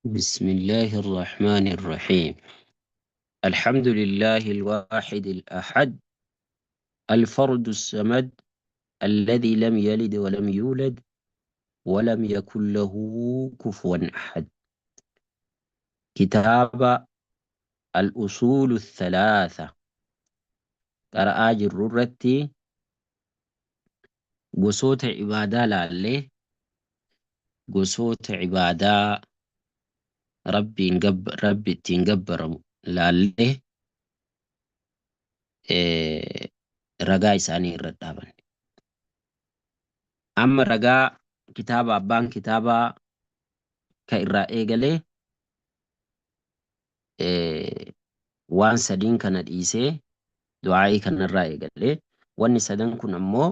بسم الله الرحمن الرحيم. الحمد لله الواحد الأحد الفرد الصمد الذي لم يلد ولم يولد ولم يكن له كفوا أحد. كتاب الأصول الثلاثة قرأ جررتي gosoota ibaadaa laallee, gosoota ibaadaa Rabbiin Rabbi ittiin gabbaramu laallee, ragaa isaanii irra dhaabanne. Amma ragaa kitaaba abbaan kitaabaa ka irraa eegalee waan sadiin kana dhiisee du'aa'ii kanarraa eegalee, wanni sadan kun ammoo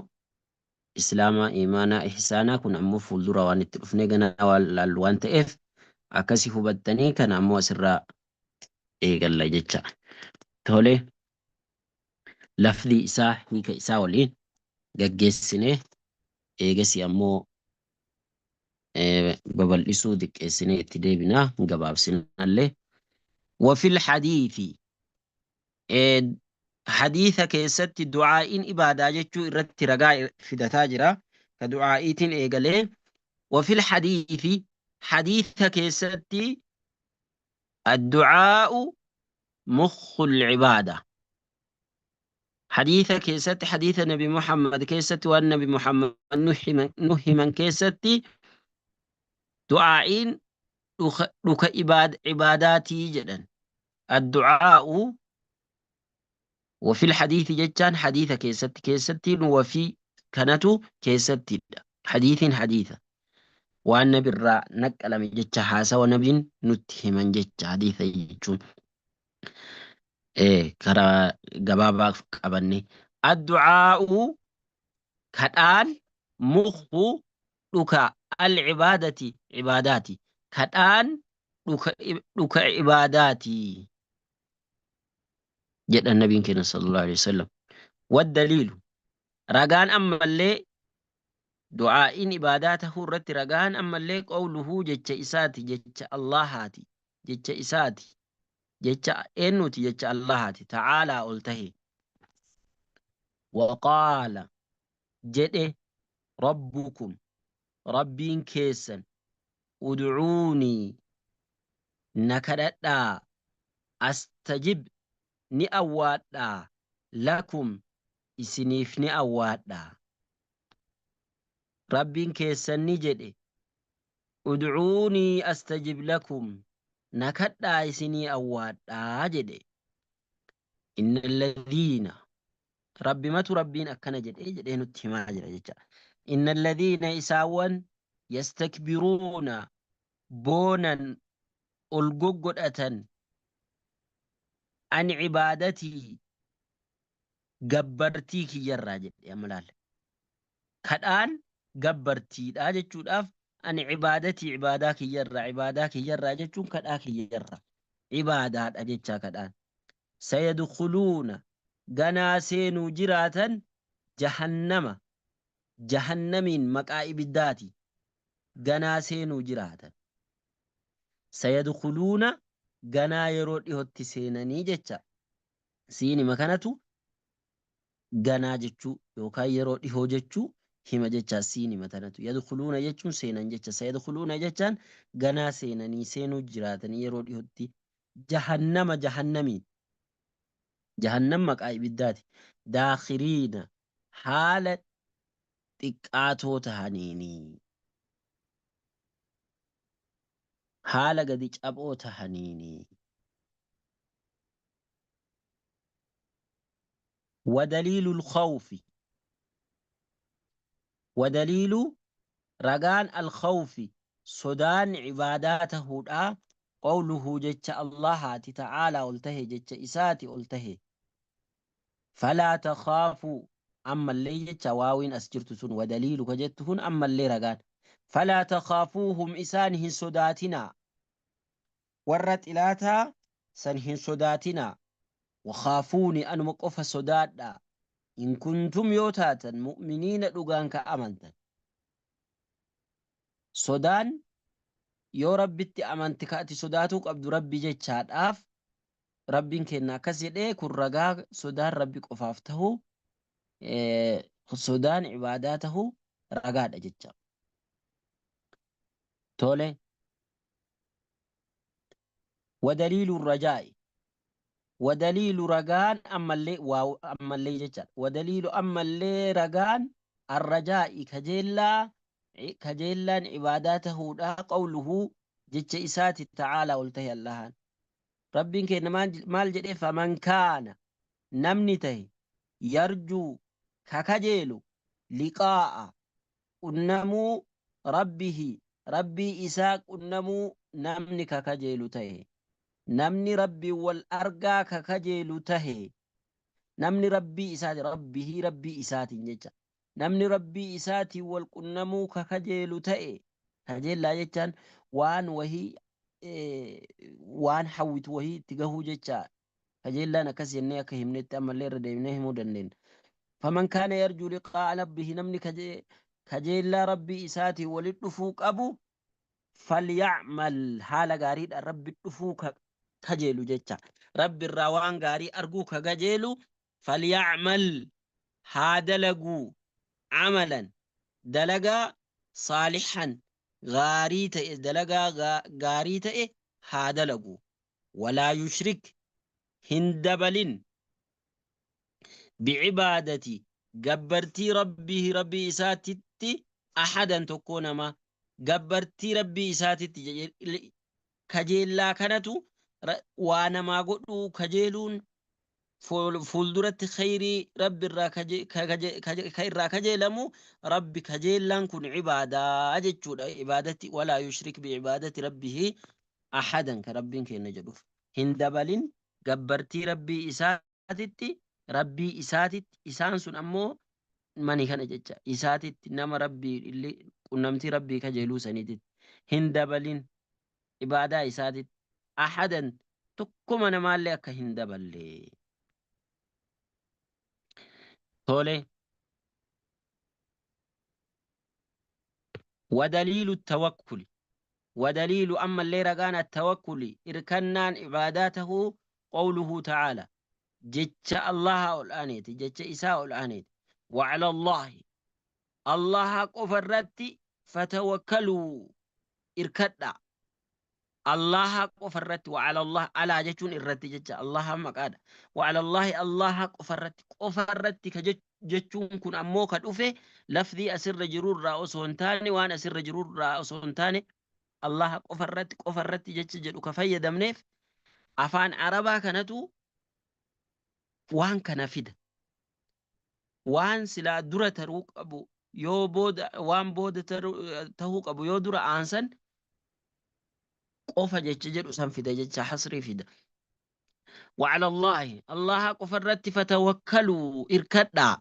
Islaamaa, iimaanaa, ihsaanaa kun ammoo fuuldura waan itti dhufnee ganaa waan laallu waan ta'eef akkasi hubattanii kana ammoo asirraa eegalla jecha. Tole, lafdii isaa hiika isaa waliin gaggeessinee eegasi ammoo babal'isuu xiqqeessinee itti deebinaa, gabaabsinallee. Wafil hadiisi, hadiisa keessatti du'aa'iin ibaadaa jechuu irratti ragaa fidataa jira. Ka du'aa'iitiin eegalee, wafil hadiisi, hadiisa keessatti, addu'aa'u mukhul ibaada. Hadiisa keessatti, hadiisa Nabi Muhammad keessatti, waan Nabi Muhammad nu himan keessatti du'aa'iin dhuka ibaadaatii jedhan. Addu'aa'u wafil hadiisi jechaan hadiisa keessatti, keessattiin wafii kanatu keessattidha. Hadiisin hadiisa waan nabirraa naqqalame jecha, haasawa nabiin nutti himan jecha hadiisa jechuun. Karaa gabaabaa qabanne, addu'aa'u kadhaan, mukhu dhuka, al-ibaadati ibaadaati, kadhaan dhuka ibaadaati jedhan nabiin keenya sallallahu alaihi wasallam. Waddaliilu, ragaan ammallee du'aa'iin ibaadaa tahuu irratti ragaan ammallee, qawluhuu jecha isaati, jecha Allahaati, jecha isaati, jecha eenyuti? Jecha Allahaati ta'aalaa ol tahe. Waqaala jedhe, rabbukum rabbiin keessan, ud'uunii na kadhadhaa, astajib ni awwaadhaa, lakum isiniif ni awwaadhaa. Rabbiin keessan ni jedhe, ud'uunii astajib lakum, na kadhaa isinii awwaadhaa jedhe. Inna alladhiina, rabbimatu rabbiin akkana jedhee jedhee nutti himaa jira jecha. Inna alladhiina isaawwan, yastakbiruuna boonan ol goggodhatan, an ibaadatii gabbartii kiyyarraa jedhe. Amma laal, kadhaan gabbartiidha jechuudhaaf, an ibaadatii ibaadaa kiyyarraa, ibaadaa kiyyarraa jechuun kadhaa kiyyarraa ibaadaadha jechaa kadhaan. Sayadkhuluuna ganaa seenuu jiraatan, jahannama, jahannamiin maqaa ibiddaati, ganaa seenuu jiraatan. Sayadkhuluuna ganaa yeroo dhihotti seenanii jecha. Siinima kanatu ganaa jechuu yookaan yeroo dhihoo jechuu hima jecha siinima tanatu. Yadkhuluuna jechuun seenan jecha. Sayadkhuluuna jechaan ganaa seenanii, seenuu jiraatanii yeroo dhihotti, jahannama, jahannamiin. Jahannam maqaa ibiddaati. Daakhiriina haala xiqqaatoo tahaniini. Haala gadi caphoo tahaniini. Wadaliilu alkhawfi, wadaliilu ragaan, alkhawfi sodaan ibaadaa tahuudha, qawluhu jecha Allahaati ta'aalaa ol tahe, jecha isaati ol tahe. Falaa takhaafuu ammallee jecha, waawiin as jirtu sun wadaliilu ka jettu kun ammallee ragaan. Falaa takhaafuuhum isaan hin sodaatinaa, warra xilaataa san hin sodaatinaa, wakhaafuuni anuma qofa sodaadhaa, in kuntum yoo taatan, mu'miniina dhugaan ka amantan. Sodaan Yoo Rabbitti amante ka ati sodaatuu qabdu Rabbi jechaadhaaf Rabbiin keenna akkas jedhee kun ragaa sodaan Rabbi qofaaf tahuu sodaan ibaadaa tahuu ragaadha jecha. Tole. Wadaliilu rajaa'i. Wadaliilu ragaan ammallee waa ammallee jechaadha. Wadaliilu ammallee ragaan arrajaa'i kajeellaa kajeellaan ibaadaa tahuudha qawluhu jecha isaati ta'aalaa ol tahe Allahaan. Rabbiin keenna maal jedhee faman kaana namni tahe yarjuu ka kajeelu liqaa'a qunnamuu rabbihi rabbii isaa qunnamuu namni ka kajeelu tahe namni rabbiin wal argaa ka kajeelu tahe namni rabbii isaati rabbihii rabbii isaatiin jecha namni rabbii isaatiin wal qunnamuu ka kajeelu ta'e kajeellaa jechaan waan wahii waan hawwitu wahii itti gahuu jecha kajeellaan akkas jennee akka himnetti ammallee irra deebinee himuu dandeenya. Faman kaana yarjuu liqaa'a rabbihi namni kajeellaa rabbii isaatiin walitti dhufuu qabu falya'mal haala gaariidhaan rabbi dhufuu ka kajeelu jecha rabbi irraa waan gaarii arguu ka kajeelu falya'mal haa dalaguu amalan dalagaa saalihan gaarii ta'e dalagaa gaarii ta'e haa dalagu walaa yushrik hin dabalin bicibaadati gabbartii rabbihi rabbii isaatitti ahadan tokkoo namaa gabbartii rabbii isaatitti kajeellaa kanatu waa namaa godhuu kajeeluun fuulduratti khayrii rabbi irraa ka irraa kajeelamu rabbi kajeellaan kun ibaadaa jechuudha ibaadatti walaa yushrik bi'ibaadati rabbihi ahadan ka rabbiin kenna jedhuuf hin dabalin gabbartii rabbii isaatitti rabbii isaatitti isaan sun ammoo mani kana jecha isaatitti nama rabbii qunnamtii rabbii kajeeluu saniititti hin dabalin ibaadaa isaatitti ahadan tokkuma namaallee akka hin daballe. Tole. Wadaliilu tawakkuli. Wadaliilu ammallee ragaan attawakkuli irkannaan ibaadaa tahuu qawluhu ta'aala. Jecha Allaha ol aaneeti. Jecha isaa ol aaneeti. Wacala Allahi. Allaha qofa irratti fatawakkaluu irkadhaa. Allaha qofa irratti wa'ala Allah alaa jechuun irratti jecha Allaha maqaadha. Wa'ala Allahi Allaha qofa irratti qofa irratti ka jechuun kun ammoo ka dhufe lafzii asirra jirurraa osoo hin taane waan asirra jirurraa osoo hin taane Allaha qofa irratti qofa irratti jecha jedhu ka fayyadamneef afaan Arabaa kanatu waan kana fida. Waan silaa dura taruu qabu yoo booda waan booda tahuu qabu yoo dura aansan qofa jecha jedhu san fida jecha hasrii fida. وعلى الله الله qofa irratti fatawakkaluu irkadhaa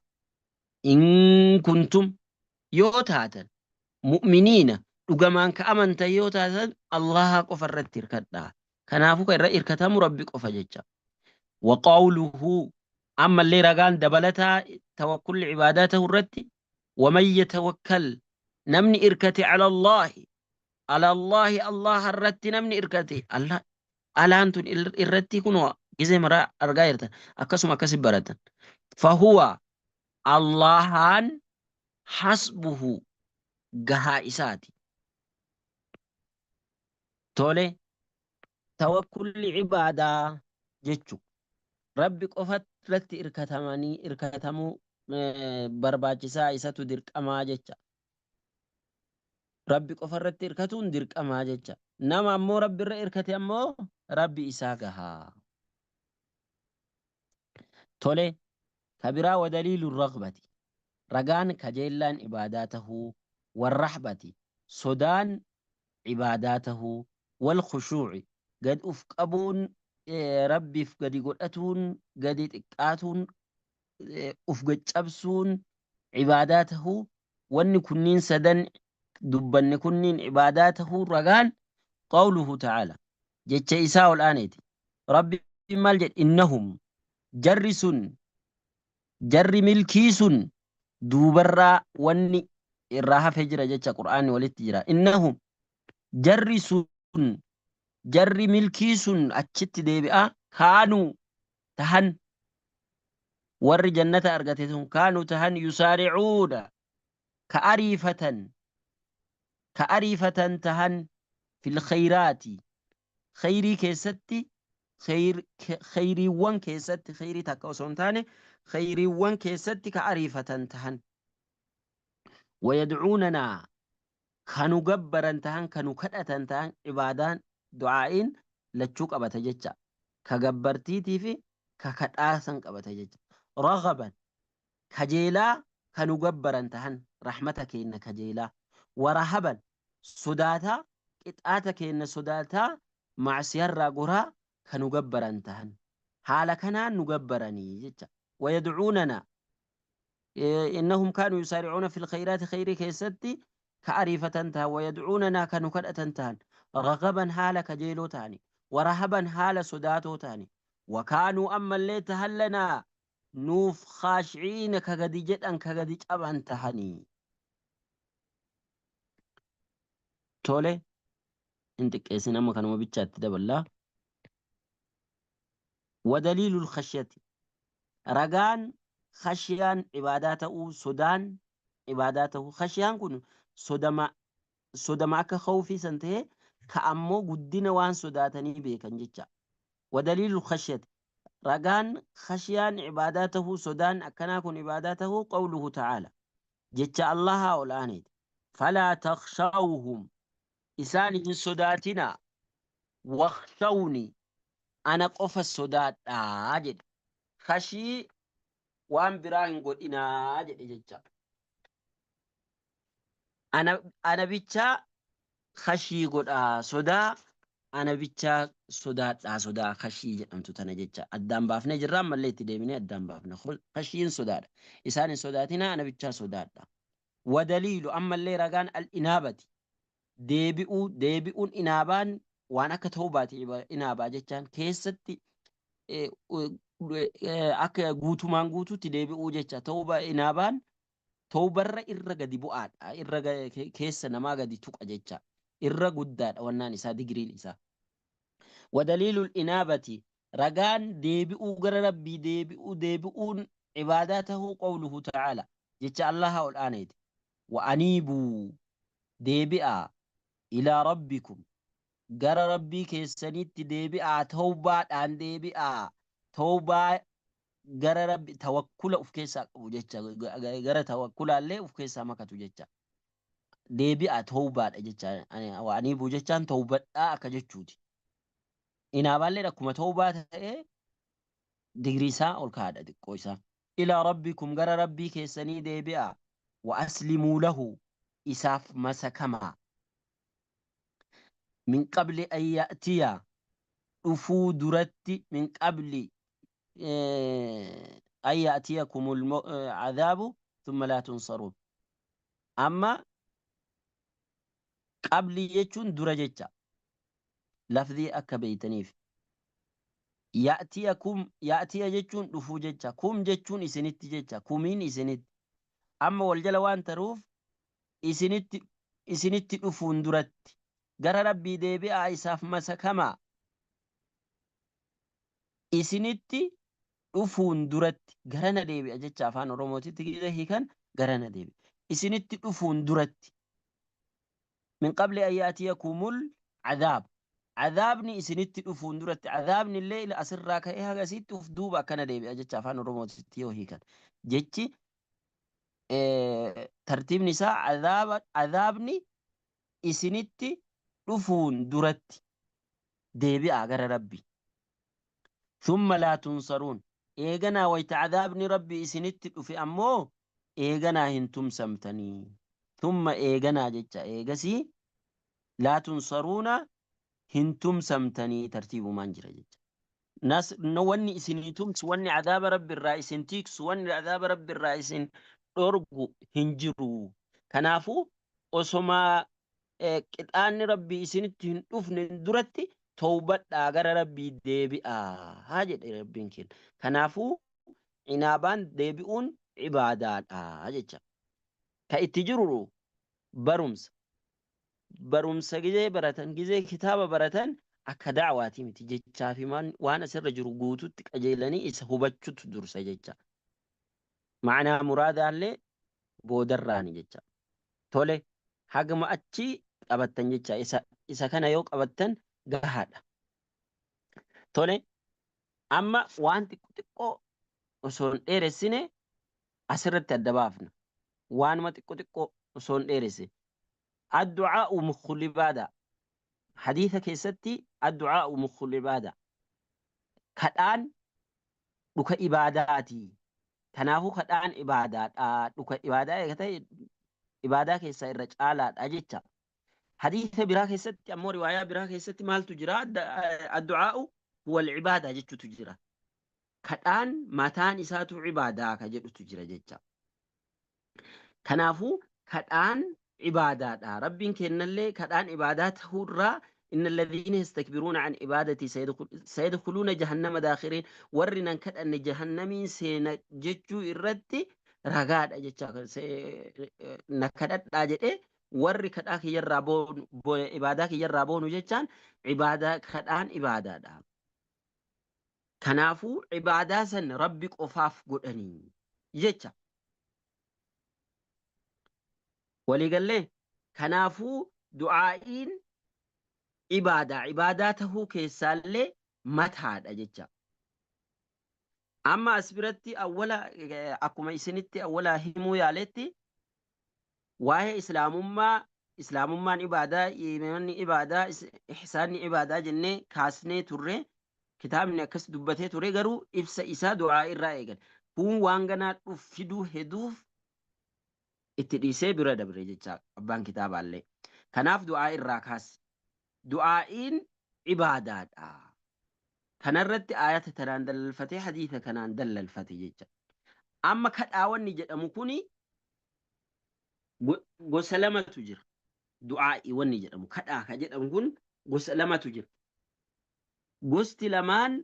in kuntum yoo taatan mu'miniina dhugamaan ka amantan yoo taatan Allaha qofa irratti irkadhaa. Kanaafuu ka irra irkatamu Rabbi qofa jecha. Waqawluhu ammallee ragaan dabalataa tawakkulli ibaadaa ta'uu irratti waman yatawakkal namni irkate ala Allaahi ala Allaahi Allaha irratti namni irkate Allah alaan tun irratti kunoo gizee maraa argaa jirtan akkasuma akkasi baratan fahuwa Allahaan hasbuhu gahaa isaati. Tole tawakkulli ibaadaa jechu Rabbi qofa irratti irkatamanii irkatamuu barbaachisaa isatu dirqamaa jecha. Rabbi qofa irratti irkatuun dirqamaa jecha. Nama ammoo Rabbi irra irkate ammoo Rabbi isaa gahaa. Tole ka biraa wadaliilu ragbati ragaan kajeellaan ibaadaa tahuu warrahbati sodaan ibaadaa tahuu wal khushuuci gad uf qabuun Rabbiif gadi godhatuun gadi xiqqaatuun uf gad cabsuun ibaadaa tahuu wanni kunniin sadan dubbanne kunniin ibaadaa tahuu ragaan qawluhu ta'aala jecha isaa ol aaneeti Rabbiin maal jedhe innahum jarri sun jarri milkii sun duubarraa wanni irraa hafee jira jecha qur'aanni walitti jira innahum jarri sun Jarri milkii sun achitti deebi'a. Kaanuu tahan, warri jannata argate sun, kaanuu tahan, yusaari'uuna, ka ariifatan, ka ariifatan tahan, fil khayraati, khayrii keessatti, khayriiwwan keessatti, khayrii takka osoo hin taane khayriiwwan keessatti ka ariifatan tahan, wayadcuunanaa, ka nu gabbaran tahan, ka nu kadhatan tahan. Ibaadaan du'aa'iin lachuu qabata jecha, ka gabbartiitii fi ka kadhaa san qabata jecha. Ragaban, kajeelaa ka nu gabbaran tahan, rahmata keenna kajeelaa, warahaban, sodaataa, qixaata keenna sodaataa, macsiyarraa goraa ka nu gabbaran tahan. Haala kanaan nu gabbaranii jecha. Wayadcuunanaa, innahum kaanuu yusaari'uuna fil khayraati, khayrii keessatti ka ariifatan tahan, wayadcuunanaa, ka nu kadhatan tahan, ragaban, haala kajeeloo tahani, warahaban, haala sodaatoo tahani, wakaanuu, ammallee tahan, lanaa, nuuf, khaashiciina, ka gadi jedhan, ka gadi caban tahanii. Tole, hin xiqqeessin, amma kanuma bichaatti daballaa. Wadaliilul khashyati, ragaan khashyaan ibaadaa ta'uu, sodaan ibaadaa ta'uu. Khashyaan kun sodama, sodama akka khawfii san ta'ee ka ammoo guddina waan sodaatanii beekan jecha. Wadaliilul khashyati, ragaan khashyaan ibaadaa ta'uu, sodaan akkanaa kun ibaadaa ta'uu, qawluhu ta'aala, jecha Allahaa ol aaneeti: falaa takhshawhum, isaan hin sodaatinaa, wakhshawni, ana qofa sodaadhaa jedhe. Khashii waan biraa hin godhinaa jedhe jecha. Ana bichaa khashii godhaa, sodaa ana bichaa sodaadhaa. Sodaa khashii jedhamtu tana jecha addaan baafnee jirra, ammallee itti deebinee addaan baafna. Khashiin sodaadha. Isaan hin sodaatinaa, ana bichaa sodaadha. Wadaliilu, ammallee ragaan, al inaabati, deebi'uu. Deebi'uun, inaabaan, waan akka tawbaati. Inaabaa jechaan keessatti akka guutumaan guutuutti deebi'uu jecha. Tawba, inaabaan tawbarra irra gadi bu'aadha, irra keessa namaa gadi tuqa jecha, irra guddaadha wannaan isaa, digiriin isaa. Wadaliilul inaabati, ragaan deebi'uu, gara Rabbii deebi'uu, deebi'uun ibaadaa tahuu, qawluhu ta'aala, jecha Allaha ol aaneeti: wa aniibuu, deebi'aa, ilaa rabbikum, gara Rabbii keessanitti deebi'aa, tawbaadhaan deebi'aa. Tawbaa gara Rabbi tawakkula uf keessaa qabu jecha, gara tawakkulaallee uf keessaa makatu jecha. Deebi'aa tawbaadha jecha. Wa aniibuu jechaan tawbadhaa akka jechuuti. Inaabaallee akkuma tawbaa ta'ee digrii isaa ol kaa'adha xiqqoo isaa. Ilaa rabbikum, gara Rabbii keessanii deebi'aa, wa aslimuu lahu, isaaf masakamaa, min qabli an ya'tiya, dhufuu duratti, min qabli an ya'tiyakumul cadaabu thumma laa tunsaruun. Amma qabli jechuun dura jecha, lafzii akka beeytaniif. Ya'tiyakum, ya'tiya jechuun dhufuu jecha, kum jechuun isinitti jecha, kumiin isinitti. Amma wal jala waan taruuf, isinitti dhufuun duratti gara Rabbii deebi'aa, isaaf masakamaa. Isinitti dhufuun duratti garana deebi'a jecha. Afaan Oromootitti gizee hiikan garana deebi'a. Isinitti dhufuun duratti, min qabli an ya'tiyakumul cadaab, cadaabni isinitti dhufuun duratti. Cadaabni illee asirraa ka'ee haga asitti uf duuba akkana deebi'a jecha. Afaan Oromootitti yoo hiikan jechi tartiibni isaa cadaabni isinitti dhufuun duratti deebi'aa gara Rabbi. Thumma laa tunsaruun, eeganaa wayta cadaabni Rabbi isinitti dhufe ammoo eeganaa hin tumsamtanii. Thumma, eeganaa jecha, eegasii, laa tunsaruuna, hin tumsamtanii. Tartiibumaan jira jecha. Wanni isinii tumsu, wanni cadaaba Rabbi irraa isin tiiksu, wanni cadaaba Rabbi irraa isin dhorgu hin jiru. Kanaafuu osomaa qixaanni Rabbii isinitti hin dhufne duratti tawbadhaa, gara Rabbii deebi'aa haa jedhe Rabbiin keenya. Kanaafuu inaabaan, deebi'uun, ibaadaadha jecha. Ka itti jiru barumsa. Barumsa gizee baratan, gizee kitaaba baratan akka da'waatii miti. Jechaa fi waan asirra jiru guututti qajeelanii isa hubachuutu dursa jecha. Ma'anaa muraadaallee boodarraani jecha. Tole, haguma achii qabattan jecha, isa kana yoo qabattan gahaadha. Tole, amma waan xiqqoo xiqqoo osoo hin dheeressine asirratti adda baafna. Waanuma xiqqoo xiqqoo osoo hin dheeressine. Addu'aa'u mukhul ibaada. Hadiisa keessatti addu'aa'u mukhul ibaada. Kadhaan dhuka ibaadaati. Kanaafuu kadhaan ibaadaadha. Dhuka ibaadaa eega ta'e ibaadaa keessaa irra caalaadha jecha. Hadiisa biraa keessatti ammoo, riwaayaa biraa keessatti maaltu jira? Addu'aa'u huwal ibaadaa jechuutu jira. Kadhaan mataan isaatu ibaadaa ka jedhutu jira jecha. Kanaafuu kadhaan ibaadaadha. Rabbiin kennallee kadhaan ibaadaa ta'uurraa, inna alladhiina yastakbiruuna an ibaadatii sayadkhuluuna jahannama daakhiriin, warri nan kadhanne jahannamiin seena jechuu irratti ragaadha jecha. Na kadhadhaa jedhee, warri kadhaa kiyyarraa boonu, ibaadaa kiyyarraa boonu jechaan, ibaadaa kadhaan ibaadaadha. Kanaafuu ibaadaa san Rabbi qofaaf godhanii jecha. Waliigallee? Kanaafuu du'aa'iin ibaadaa, ibaadaa tahuu keessaallee mataadha jecha. Amma as biratti awwala akkuma isinitti awwala himuu yaaletti, waa'ee islaamummaa, islaamummaan ibaadaa, iimaanni ibaadaa, ihsaanni ibaadaa jennee kaasnee turre. Kitaabni akkas dubbatee ture, garuu ibsa isaa du'aa irraa eegale. Kun waan ganaa dhuf fiduu heduuf itti dhiisee bira dabre jecha abbaan kitaabaallee. Kanaaf du'aa irraa kaase. Du'aa'iin ibaadaadha. Kanarratti aayata tanaan dallalfatee, hadiisa kanaan dallalfate jecha. Amma kadhaa wanni jedhamu kuni gosa lamatu jira. Du'aa'ii wanni jedhamu, kadhaa ka jedhamu kun gosa lamatu jira. Gosti lamaan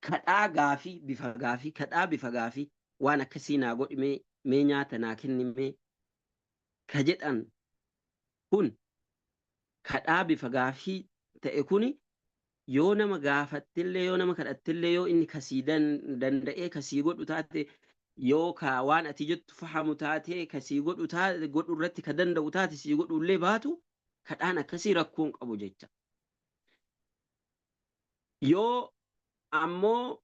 kadhaa gaafii, bifa gaafii, kadhaa bifa gaafii, waan akkasii naa godhi mee, mee nyaata naa kenni mee ka jedhan kun, kadhaa bifa gaafii ta'e kuni, yoo nama gaafattillee, yoo nama kadhattillee, yoo inni kasii danda'ee kasii godhu taate, yoo ka waan ati jettu fahamu taate, kasii godhu taate, godhu irratti ka danda'u taate, sii godhullee baatu, kadhaan akkasii rakkoon qabu jecha. Yoo ammoo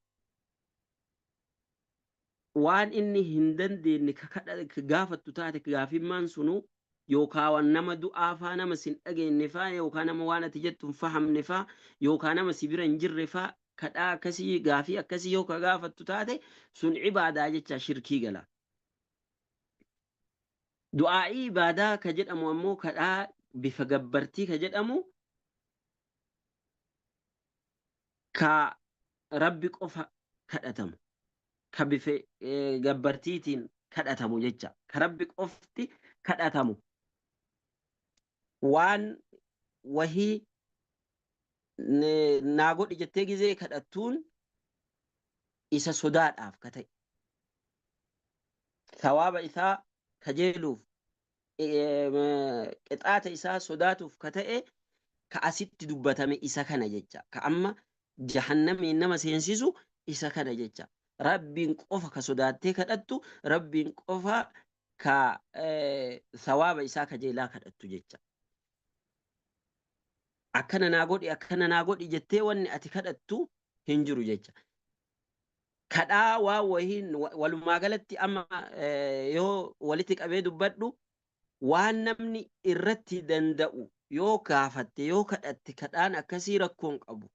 waan inni hin dandeenye ka kadha gaafattu taate, gaafimmaan sunu yookaan waan nama du'aa faa, nama sin dhageenye faa, yookaan nama waan ati jettu hin fahamne faa, yookaan nama si bira hin jirre faa, kadhaa akkasii, gaafii akkasii yoo ka gaafattu taate, sun ibaadaa jecha shirkii gala. Du'aa'ii ibaadaa ka jedhamu ammoo, kadhaa bifa gabbartii ka jedhamu, ka Rabbi qofa kadhatamu, ka bifa gabbartiitiin kadhatamu jecha, ka Rabbi qofti kadhatamu, waan wahii naa godhi jettee gizee kadhattuun isa sodaadhaaf ka ta'e, thawaaba isaa kajeeluuf, qixaata isaa sodaatuuf ka ta'e, ka asitti dubbatame isa kana jecha. Ka amma jahannamiin nama seensisu isa kana jecha. Rabbiin qofa ka sodaattee kadhattu, Rabbiin qofa ka thawaaba isaa kajeelaa kadhattu jecha. Akkana naa godhi, akkana naa godhi jettee wanni ati kadhattu hin jiru jecha. Kadhaa waan wahiin walumaa galatti amma yoo walitti qabee dubbadhu, waan namni irratti danda'u yoo gaafatte, yoo kadhatte, kadhaan akkasii rakkoon qabu.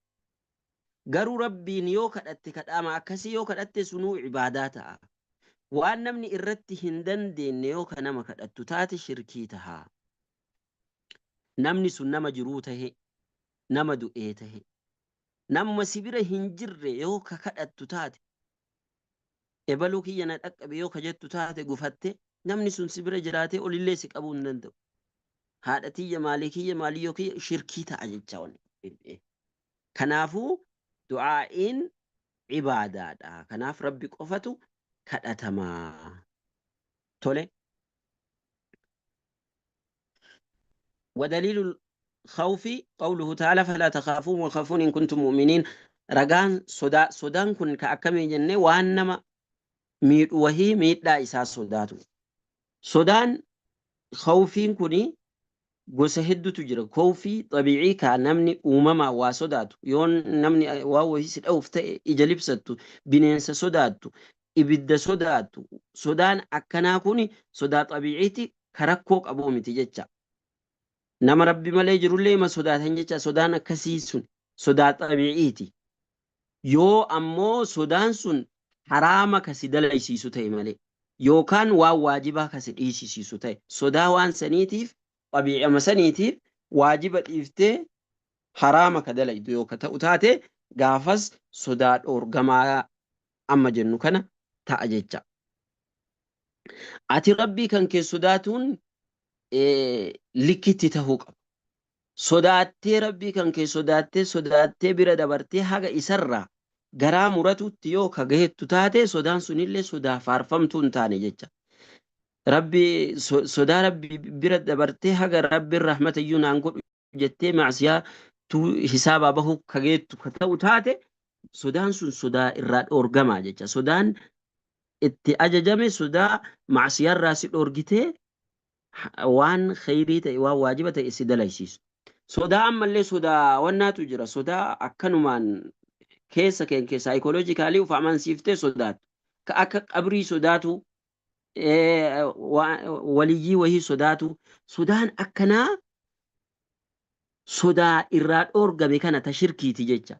Garuu Rabbiin yoo kadhatte, kadhaama akkasii yoo kadhatte, sunuu ibaadaa ta'a. Waan namni irratti hin dandeenye yoo ka nama kadhattu taate, shirkii taha. Namni sun nama jiruu tahe, nama du'ee tahe, namuma si bira hin jirre yoo ka kadhattu taate, ebaluu kiyya na dhaqqabe yoo ka jettu taate, gufatte, namni sun si bira jiraatee olillee si qabuu hin danda'u. Haadha tiyya, maalii kiyya, maaliyyoo kiyya, shirkii ta'a jecha wanni. Kanaafuu du'aa'iin ibaadaadha. Kanaaf Rabbi qofatu kadhatamaa. Tole. Wadaliilul khawfi qawluhu ta'ala falaa takhaafuun wa khaafuun in kuntum mu'miniin. Ragaan sodaa, sodaan kun ka akkamii jennee, waan nama miidhu wahii miidhaa isaa sodaatu. Sodaan khawfiin kuni gosa hedduutu jira. Khawfii xabiicii ka namni uumamaan waa sodaatu. Yoo namni waan wahii si dha'uuf ta'e ija libsattu, bineensa sodaattu, ibidda sodaattu. Sodaan akkanaa kuni sodaa xabiiciiti, ka rakkoo qabuu miti jecha. Nama Rabbi malee jirullee ima sodaatan jecha. Sodaan akkasii sun sodaa xabiiciiti. Yoo ammoo sodaan sun haraama ka si dalaysiisu ta'e malee, yookaan waan waajibaa ka si dhiisisiisu ta'e, sodaa waan saniitiif, xabiicama saniitiif waajiba dhiiftee haraama ka dalaydu yoo ka ta'u taate, gaafas sodaa dhoorgamaa amma jennu kana ta'a jecha. Ati Rabbii kan kee sodaatuun likkitti tahuu qaba. Sodaattee, Rabbii kan kee sodaattee sodaattee bira dabartee haga isarraa garaa muratutti yoo ka gahettu taate, sodaan sunillee sodaa faarfamtuu hin taane jecha. Rabbi sodaa Rabbi bira dabartee haga Rabbiin rahmata iyyuu naan godhu jettee macsiyaa tuu hisaabaa bahuu ka geettu ka ta'u taate, sodaan sun sodaa irraa dhoorgamaa jecha. Sodaan itti ajajame sodaa macsiyaarraa si dhoorgitee waan kheyrii ta'e, waan waajiba ta'e si dalaysiisu. Sodaa ammallee sodaa wannaatu jira. Sodaa akkanumaan keessa kee psychologically uf amansiiftee sodaattu. Ka akka qabrii sodaatu, waliyyii wahii sodaatu. Sodaan akkanaa sodaa irraa dhoorgame kana ta shirkiiti jecha.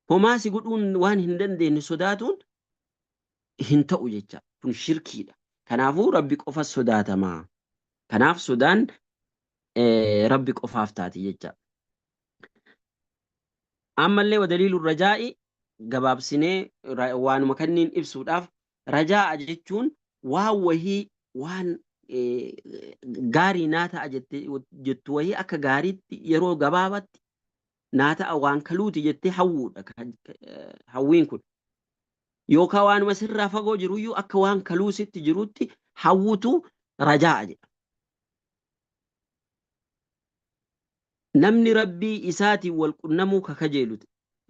Homaa si godhuun waan hin dandeenye sodaatuun hin ta'u jecha. Kun shirkiidha. Kanaafuu Rabbi qofa sodaatama. Kanaaf sodaan Rabbi qofaaf taati jecha. Ammallee wadaliilu rajaa'i, gabaabsinee waanuma kanniin ibsuudhaaf, rajaa'a jechuun waan wahii, waan gaarii naa ta'a jettu wahii, akka gaariitti yeroo gabaabatti naa ta'a, waan kaluuti jettee hawwuudha hawwiin kun. Yookaan waanuma sirraa fagoo jiruyyuu akka waan kaluu sitti jirutti hawwutu rajaa'a jedha. Namni Rabbii isaatiin wal qunnamuu ka kajeelu,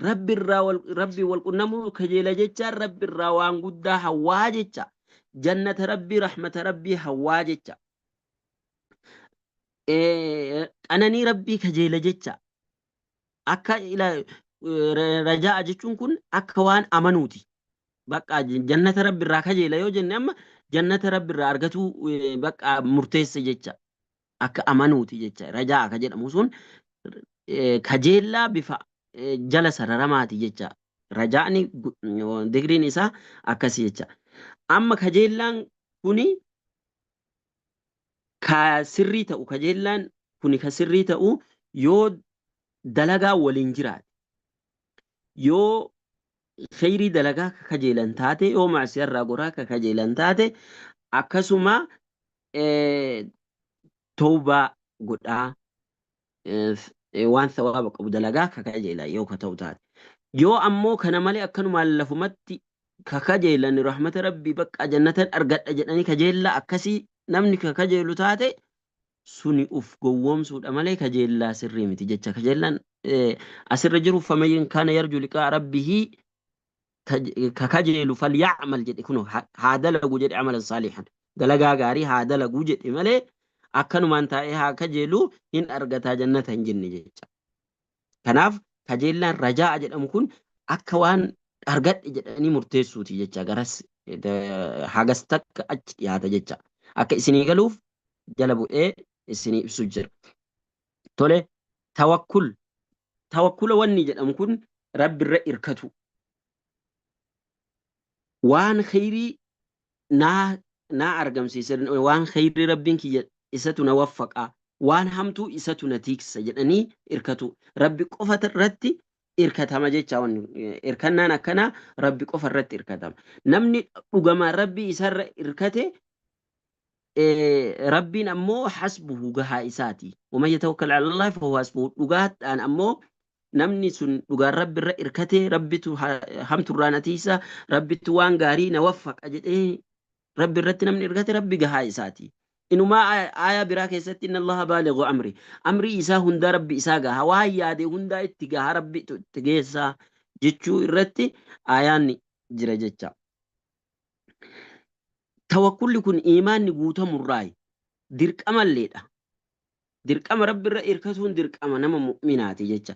Rabbi irraa wal Rabbii wal qunnamuu kajeela jechaan Rabbi irraa waan guddaa hawwaa jecha. Jannata Rabbii, rahmata Rabbii hawwaa jecha. Qananii Rabbii kajeela jecha. Akka ila rajaa'a jechuun kun akka waan amanuuti. Bakka jannata Rabbi irraa kajeela yoo jenne, amma jannata Rabbi irraa argatuu bakka murteesse jecha. Akka amanuuti jecha. Rajaa'a ka jedhamu sun kajeellaa bifa jala sararamaati jecha. Rajaa'ni digriin isaa akkasi jecha. Amma kajeellaan kuni ka sirrii ta'u, kajeellaan kuni ka sirrii ta'u yoo dalagaa waliin jiraate, yoo kheyrii dalagaa ka kajeelan taate, yoo macsiyarraa goraa ka kajeelan taate, akkasuma tawbaa godhaa waan thawaaba qabu dalagaa ka kajeelan yoo ka ta'u taate. Yoo ammoo kana malee akkanumaan lafumatti ka kajeelan, rahmata Rabbii bakka jannatan argadha jedhanii kajeellaa akkasii namni ka kajeelu taate, suni uf gowwoomsuudha malee kajeellaa sirrii miti jecha. Kajeellaan asirra jiru faman kaana yarju liqaa rabbihii ka kajeelu falyacmal jedhe, kuno haa dalagu jedhe, amalan saalihan, dalagaa gaarii haa dalagu jedhe malee akkanumaan taa'ee haa kajeelu hin argataa jannata hin jenne jecha. Kanaaf kajeellaan rajaa'a jedhamu kun akka waan argadhe jedhanii murteessuuti jecha. Garas hagas takka achi dhiyaata jecha. Akka isinii galuuf jala bu'ee isinii ibsu jira. Tole, tawakkul. Tawakkula wanni jedhamu kun Rabbi irra irkatu. Waan kheyrii naa argamsiise, waan kheyrii Rabbiin kiyya isatu na waffaqaa, waan hamtuu isatu na tiiksa jedhanii irkatu. Rabbi qofa irratti irkatama jecha. Wanni irkannaan akkanaa Rabbi qofa irratti irkatama. Namni dhugamaan Rabbii isarra irkate, Rabbiin ammoo hasbuhu, gahaa isaati. Waman yatawakkal ala Allahi fahuwa hasbuhu. Dhugaadhaan ammoo namni sun dhugaan Rabbi irra irkatee, Rabbitu hamturraa na tiisa, Rabbitu waan gaarii na waffaqa jedhee Rabbi irratti namni irkate, Rabbi gahaa isaati. Inumaa aayaa biraa keessatti inna Allaha baalighu amri. Amrii isaa hundaa Rabbi isaa gaha. Waan yaade hundaa itti gaha Rabbi itti geessaa jechuu irratti aayaan jira jecha. Tawakkulli kun iimaanni guutamurraayi. Dirqamalleedha. Dirqama Rabbi irra irkatuun dirqama nama mu'minaati jecha.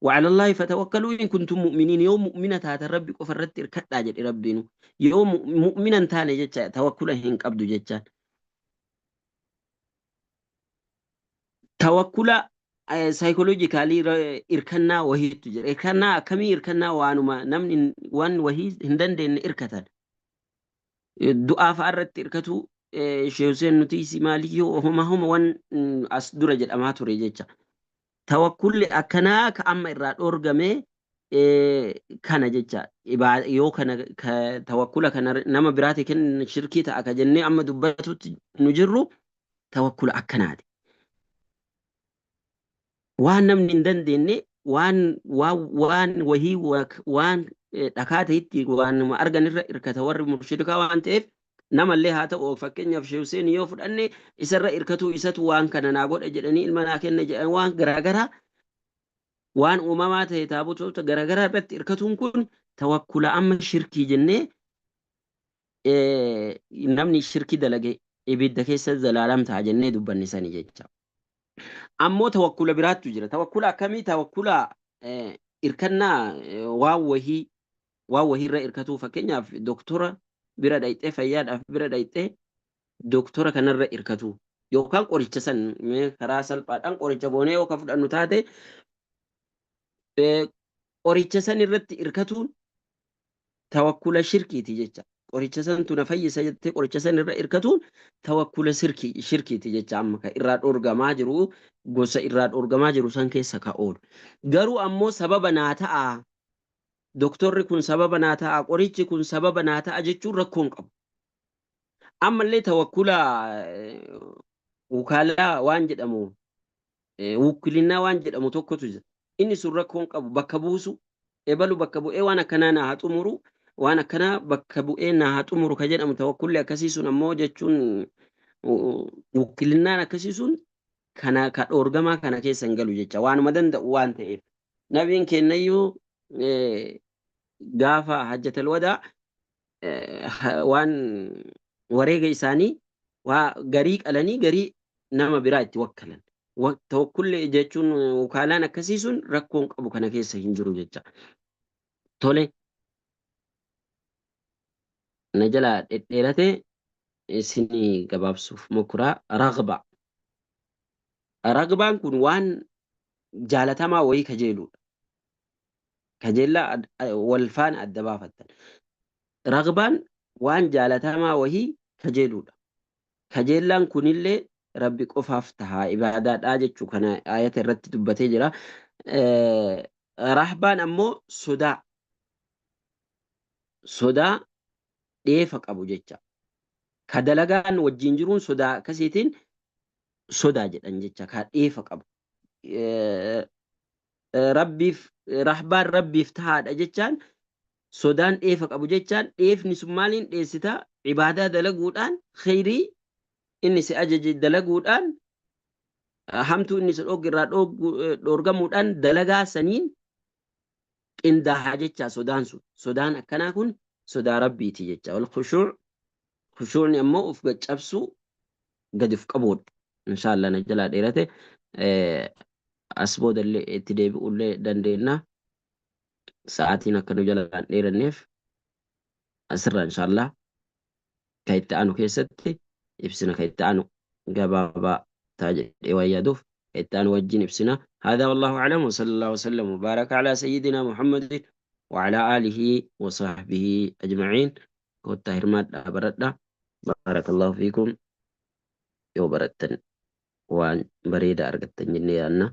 Wa'alallaahi fatawakkaluu in kuntum mu'miniin yoo mu'mina taatan Rabbi qofa irratti irkadhaa jedhe Rabbiinu. Yoo mu'mina hin taane jecha tawakkula hin qabdu jechaan. Tawakkula saayikoloojikaalii irkannaa wahiitu jira. Irkannaa akkamii irkannaa waanuma namni waan wahii hin dandeenye irkatan. Du'aa fa'a irratti irkatu Sheekh Hussein nuti si maaliyyoo homa homa wan as dura jedhamaa ture jecha. Tawakkulli akkanaa ka amma irraa dhoorgame kana jecha. Yoo kana tawakkula kana nama biraati kenna shirkii ta'a ka jennee amma dubbatutti nu jirru tawakkula akkanaati. Waan namni hin dandeenye waan waan waan wahii waan dhakaa ta'etti waanuma argan irra irkata warri mushrikaa waan ta'eef namallee haa ta'u fakkeenyaaf Sheekh Hussein yoo fudhanne isarra irkatuu isatu waan kana naa godha jedhanii ilma naa kenna jedhan waan garaagaraa waan uumamaa ta'e taabotoota garaagaraa irratti irkatuun kun tawakkula amma shirkii jennee namni shirkii dalage ibidda keessa zalaalam ta'a jennee dubbanne sani jecha. Ammoo tawakkula biraattu jira. Tawakkula akkamii? Tawakkula irkannaa waan wahii waan wahiirra irkatuu fakkeenyaaf doktora bira dhayxee fayyaadhaaf bira dhayxee doktora kanarra irkatuu yookaan qoricha san mee karaa salphaadhaan qoricha goonee yoo ka fudhannu taate qoricha san irratti irkatuun tawakkula shirkiiti jecha. Qoricha santu na fayyisa jettee qoricha san irra irkatuun tawakkula shirkiiti jecha amma ka irraa dhoorgamaa jiru gosa irraa dhoorgamaa jiru san keessa ka oolu. Garuu ammoo sababa naa ta'a doktorri kun sababa naa ta'a qorichi kun sababa naa ta'a jechuun rakkoo hin qabu. Ammallee tawakkula wukaalaa waan jedhamu wukkilinnaa waan jedhamu tokkotu jira. Inni sun rakkoo hin qabu bakka buusu ebalu bakka bu'ee waan akkanaa naa haa xumuru waan akkanaa bakka bu'ee naa haa xumuru ka jedhamu tawakkulli akkasii sun ammoo jechuun wukkilinnaan akkasii sun kana ka dhoorgamaa kana keessa hin galu jecha waanuma danda'u waan ta'eef. Nabiin keennayyuu gaafa hajjatal wadaa waan wareega isaanii waa garii qalanii garii nama biraa itti wakkalan. Tawakkulli jechuun wakaalaan akkasii sun rakkoon qabu kana keessa hin jiru jecha. Tole na jalaa dhedheerate isinii gabaabsuuf mokuraa ragbaa. Ragbaan kun waan jaalatamaa wayii kajeeluudha. Kajeellaa wal faana adda baafattan. Ragbaan waan jaalatamaa wahii kajeeluudha. Kajeellaan kunillee Rabbi qofaaf taha ibaadaadha jechuu kana aayata irratti dubbatee jira. Rahbaan ammoo sodaa sodaa dheefa qabu jecha. Ka dalagaan wajjin jiruun sodaa akkasiitiin sodaa jedhan jecha ka dheefa qabu. Rabbiif rahbaan Rabbiif tahaadha jechaan sodaan dheefa qabu jechaan dheefni sun maaliin dheessita ibaadaa dalaguudhaan kheyrii inni si ajaje dalaguudhaan hamtuu inni si dhoogge irraa dhoorgamuudhaan dalagaa saniin qindaaha jecha sodaan sun sodaan akkanaa kun sodaa Rabbiiti jecha wal khushuuc khushuucni ammoo of gad cabsuu gadi of qabuudha inshaallah na jalaa dheerate as boodallee itti deebi'uullee dandeenya sa'aatiin akka nu jalaan dheeranneef asirraa inshaallah ka itti aanu keessatti ibsina ka itti aanu gabaabaa ta'a jedhee waan yaaduuf ka itti aanu wajjin ibsina هذا والله أعلم وصلى الله وسلم وبارك على سيدنا محمد وعلى آله وصحبه أجمعين kottaa hirmaadhaa baradhaa بارك الله فيكم yoo barattan waan bareedaa argattan jennee yaadna.